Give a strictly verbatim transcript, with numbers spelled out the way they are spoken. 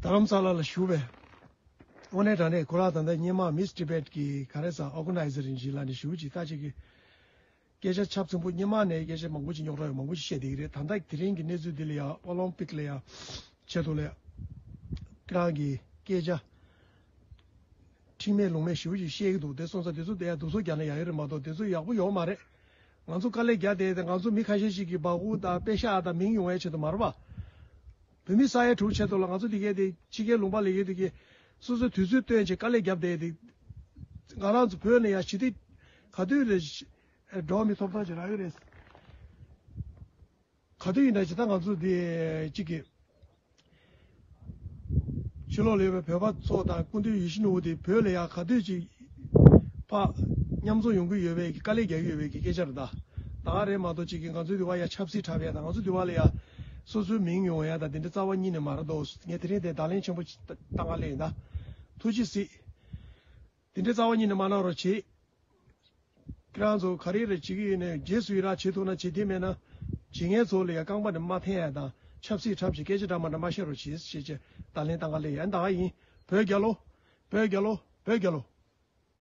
རྡ་རམ་ས་ལ་ལ་བཞུགས་པའི་དངོས་གནས་དྲང་གནས་ཁོ་རང་ད་ལྟ་སྔོན་མ་མིས་ཊི་བེཊ་གི་ག་རེ་ཟ་ཨོ་ག་ནའི་ཛར་ཡིན་གྱི་ལ་ནས་ཞུ་ཅིག་ལྟ་ཅིག་གི་སྐད་ཆ་ཆབ་ཚིམ་པོ་སྔོན་མ་ནས་སྐད་ཆ་མང་པོ་ཅིག་རྙོག་དྲ་ཡོད་མང་པོ་ཅིག་བཤད་བསྡད་ཀྱི་རེད། ད་ལྟ་དེ་རིང་གི་གནས་ཚུལ་འདི་ལ་ཡང་ཨོ་ལིམ་པིག་ལ་ཡང་ཆེད་དུ་ལ་ཡང་ཁྱེད་རང་གི་སྐད་ཆ་ཁྲིག་མེད་ལུང་མེད་ཞེ་པོ་ཅིག་བཤད་ཀྱི་འདུག་དེ་སོང་ཙང་དེ་ཚོ་དེ་ཡང་སྡུག་སོ་རྒྱག་ན་ཡག་ཡོད་རེད་མ་གཏོགས་དེ་ཚོ་ཡག་པོ་ཡོད་མ་རེད། ང་ཚོ་དཀའ་ལས་རྒྱག་བསྡད་དེ་ང་ཚོ་མི་ཁ་ཤས་ཤིག་གིས་སྦ་ཁུག་དང་པེ་ཤག་དང་མིང་ཡོང་ཡའི་ཆེད་དུ་མ་རེད་པ། བོད་མི་ས་ཡ་དྲུག་ཆེད་དུ་ལ་ང་ཚོ་དེ་གས་དེ་ཕྱི་རྒྱལ་ལུང་པ་ལ་ཡོད་དེ་གས་སོ་སོའི་དུས་ཚོད་བཏོན་བྱས་དཀའ་ལས་རྒྱབ་བསྡད་དེ། ང་རང་ཚོ་བོད་ནས་ཡང་ཞི་བདེ་ག་དུས་རེད། འགྲོ་མི་ཐོབ་ཐང་ཅིག་རག་གི་རེད། ག་དུས་ཡིན་ན་ཇི་ལྟར་ང་ཚོ་དེ་གཅིག་གི་ཕྱི་ལོགས་ལ་ཡོད་པའི་བོད་པ་ཚོ་དང་སྐུ་མདུན་ཡིད་བཞིན་ནོར་བུ་དེ་བོད་ལ་ཡང་ག་དུས་ཅིག་ཕར་མཉམ་འཛོམས་ཡོང་གི་ཡོད་པའི་དཀའ་ལས་རྒྱག་གི་ཡོད་པའི་སྐད་ཆ་རེད་ད། ད་ག་རེད་མ་གཏོགས་གཅིག་གི་ང་ཚོའི་འདི་བ་ཡང་ཆབ་སྲིད་འཁྲབ་ཡ་དང་ང་ཚོའི་འདི་བ་ལ་ཡང་སོ་སོའི་མིང་ཡོང་ཡ་དང་དེ་འདྲ་རྩ་བ་ཉིད་ནས་མ་རེད་དོ། ངས་དེ་རིང་དེ་བརྡ་ལན་ཆེན་པོ་བཏང་ག་སླེབས་ཡིན་ད། ཐུགས་རྗེ་གཟིགས། དེ་འདྲའི་རྩ་བ་ཉིད་ནས་མ་གནང་རོགས་བྱེད། ཁྱེད་རང་ཚོ་ག་རེ་རེ་བྱེད་ཀྱི་ཡོད་ནས་རྗེས་སུ་ཡི་རང་བྱེད་ཐུབ་ན་བྱེད། དེ་མེད་ན་བྱེད་མཁན་ཚོ་ལ་ཡང་རྐང་པ་ནས་མ་འཐེན་ཡ་དང་ཆབ་སྲིད་འཁྲབ་བྱེད་སྐད་ཆ་འདྲ་མ་འདྲ་མ་བཤད་རོགས་བྱེད་ཞེས་བྱས་བརྡ་ལན་བཏང་ག་སླེབས་ཡ་ད་ག་ཡིན། བོད་རྒྱལ་ལོ། བོད་རྒྱལ་ལོ། བོད་རྒྱལ་ལོ།